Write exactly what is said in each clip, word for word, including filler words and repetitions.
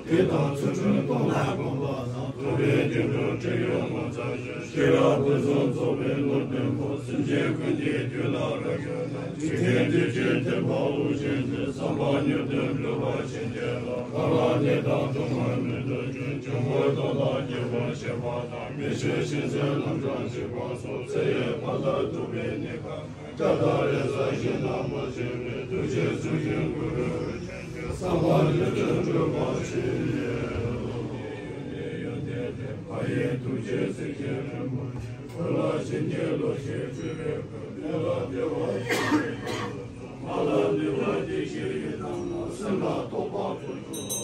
དེ་དང་ཚུལ་ཁྲིམས་སྟོང་ལ་དགོངས་པ་དང་། ཐུབ་པའི་དོན་གྲུབ་ཁྲེགས་ཡོད་ངོ་མཚར་ཆོས། ཤེས་རབ་ཕུན་སུམ་ཚོགས་པའི་ནོར་བདུན་པོ། སེམས་ཅན་ཀུན་གྱི་དོན་ལ་རབ་བྱུང་ནས། འཇིག་རྟེན་དུས་ཀྱི་ཐེག་པ་དབུ་ཅན་གྱི། བསམ་པ་མྱུར་དུ་འགྲུབ་པར་བྱིན་གྱིས་རློབས། གང་ལ་གནས་དང་སྡུག་བསྔལ་མི་འདོད་ཅིང་། འབྱུང་པོའི་དོན་དག་རྒྱས་པར་བྱེད་པ་དང་། མི་ཤེས་ཤིང་འཛིན་རྣམ་གྲངས་འཇིག་པ་སོགས། ཚེ་ཡི་ཕ་མཐར་ཐུག་པའི་ནི་ཁ། སྐྱབས་དང་རེ་ས་ཞིང་རྣམ་པར་ཕྱེ་བའི། ཐུགས་རྗེས་བརྩོན་ཤིང་གུ་རུ་ཆོས་ཀྱི། བསམ་པ་མྱུར་དུ་འགྲུབ་པར་ཤོག། ཕ་ཡི་ཐུགས་རྗེས་གཟིགས་ཤིང་རིན་པོ་ཆེ། བུ་ལ་བྱིན་གྱིས་རློབས་ཤིང་སྤྲུལ་པའི་སྐུ། མི་ལ་བདེ་བ་ཞིང་ཡི་དྭངས་མ། མ་ལ་ནུས་པ་ཡེ་ཤེས་ཡི་དྭངས་མ། སེམས་ལ་རྟོགས་པ་ཀུན་ཏུ།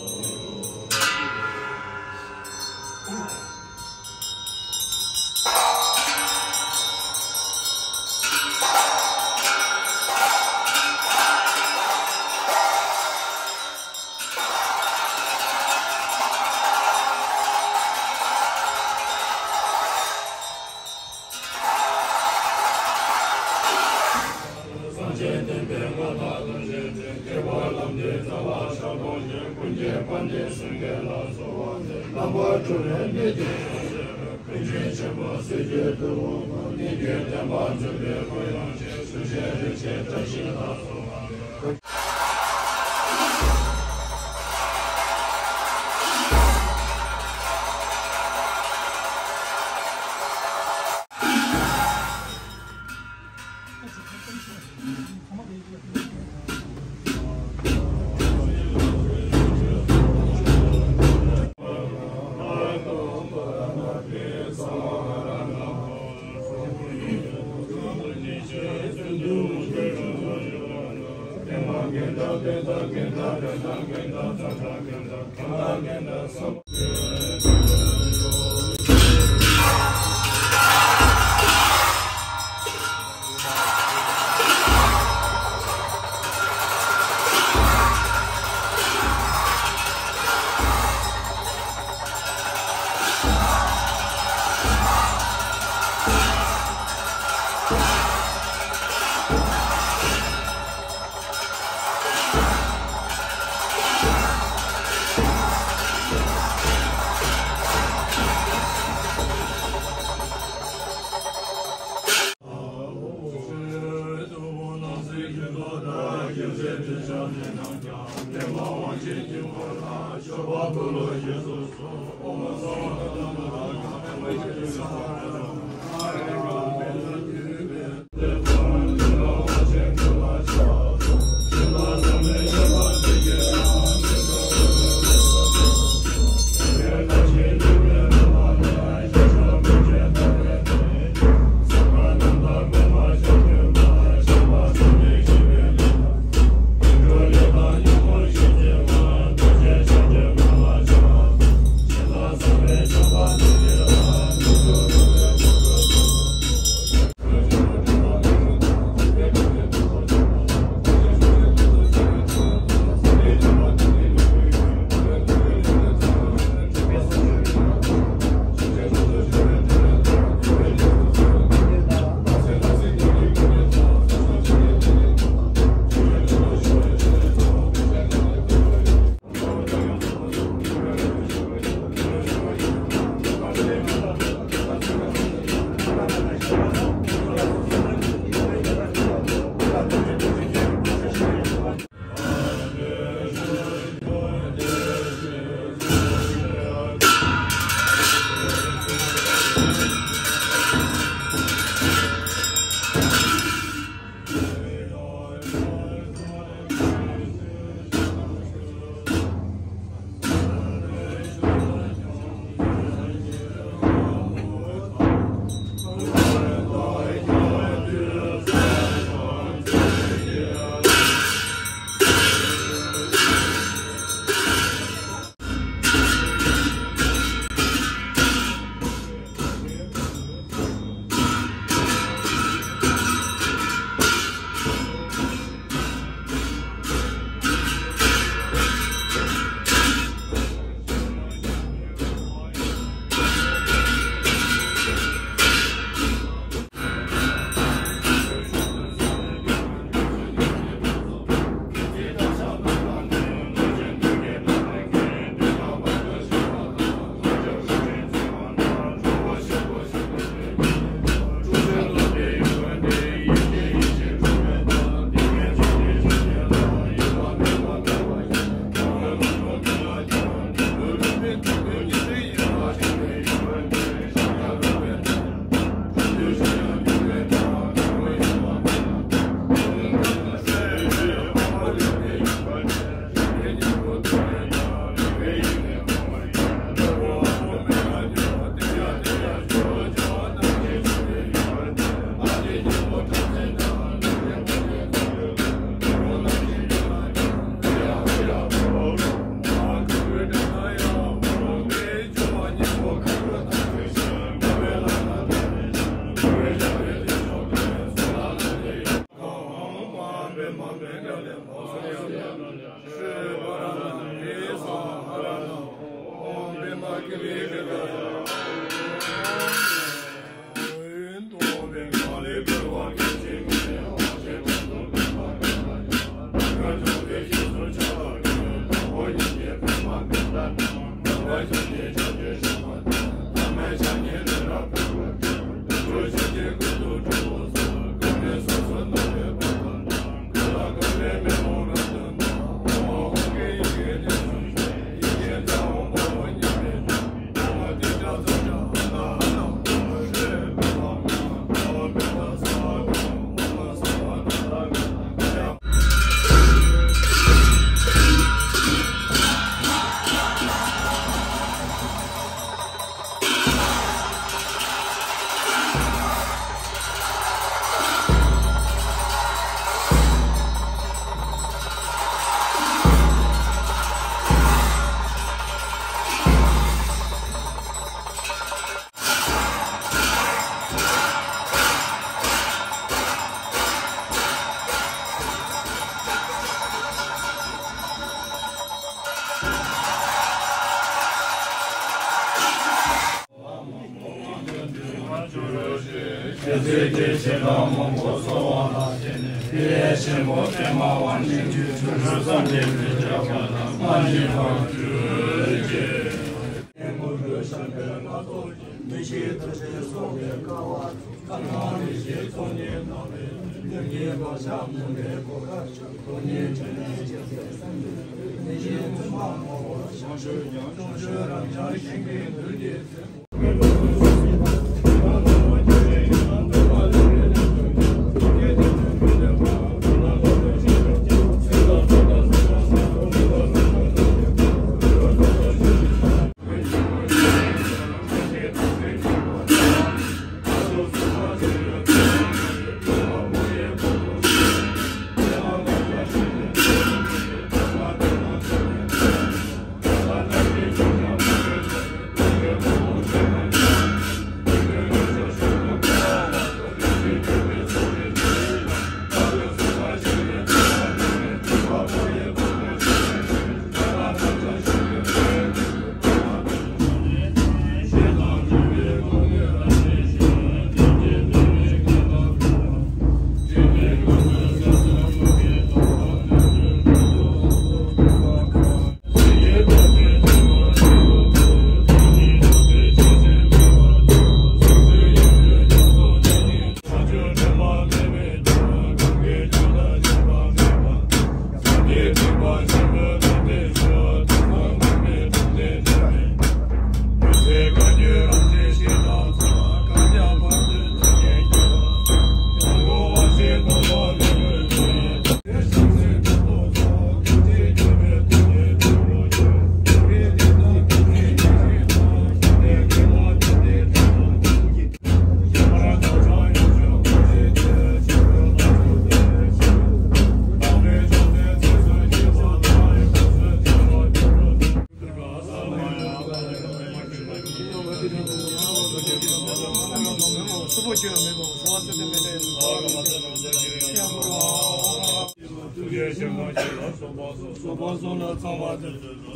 ཐུགས་རྗེ་ཆེན་པོ་ཞིག་ལ་སོགས་པ་སོགས་སོགས་པ་སོགས་ལ་ཚང་བ་དེ་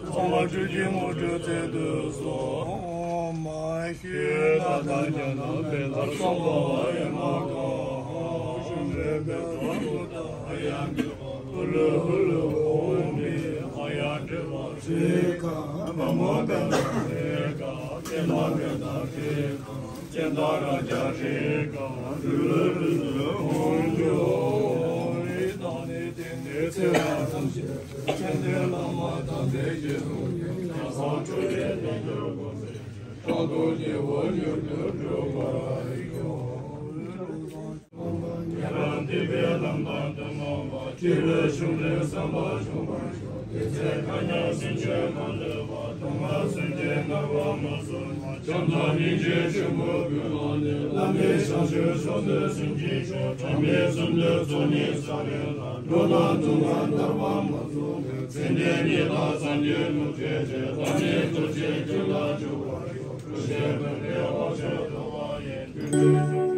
ཚང་བ་སྤྲུལ་གྱི་ངོ་སྤྲོད་མཛད་དུ་གསོལ། མ་ཤི་ད་ལྟ་ཉམས་ལ་མེད་ལ་སོགས་པ་ཡན་མ་གང་ཞུ་མེད་པའི་ཐོག་ཏུ་ཡང་གི་ཧུ་ལུ་ཧུ་ལུ་ཧུ་མི་ཨ་ཡ་འདྲེ་བ་རེ་ག་མ་མོ་བེ་ད་རེ་ག་ཀེ་མ་བེ་ད་རེ་ག་ཅན་ད་ར་ཇ་རེ་ག་རུ་ལུ་རུ་ལུ་ཧོང་ཇོ་རེ་ད་ནེ་དེ་ནེ་ཚེ་ར་ཐམས་ཅད་ཅན་དེ་བླ་མ་དམ་པའི་རྗེས་སུ་ཡི་རང་སང་ཁྲོ་བའི་དལ་འབྱོར་སྒོམ་པའི་རྟག་ཏུ་སྐྱེ་བོ་མྱུར་དུ་འགྲུབ་པར་ཤོག་ཉན་རང་འདུས་པའི་ལམ་དང་དོན་མངོན་པ། སྤྱི་བོའི་གཞུང་ལས་བསམ་པ་འབྱོངས་པར་ཤོག་དེ་ཚེ་མཁའ་མཉམ་སེམས་ཅན་མ་ལུས་པ། སྟོང་པ་སེམས་ཅན་ངལ་བ་མ་བཟོད་པ། བྱམས་དང་སྙིང་རྗེའི་ཆུ་བོ་ཀུན་བླངས་ནས། བླ་མེད་བྱང་ཆུབ་མཆོག་ཏུ་སེམས་བསྐྱེད་ཤོག་གྲངས་མེད་གསུམ་དུ་ཚོགས་གཉིས་བསགས་པའི་མཐར། འགྲོ་རྣམས་སྡུག་བསྔལ་ཐར་པ་མ་ཚུགས་པའི། ཚེ་འདིའི་ཉེས་དག་སངས་རྒྱས་ཐུགས་རྗེ་ཆེ། བླ་མེད་རྡོ་རྗེ་རྒྱུད་ལ་འཇུག་པར་ཤོག་གྲུབ་ཆེན་དམ་པའི་དབང་ཕྱུག་ཐོབ་པ་ཡི།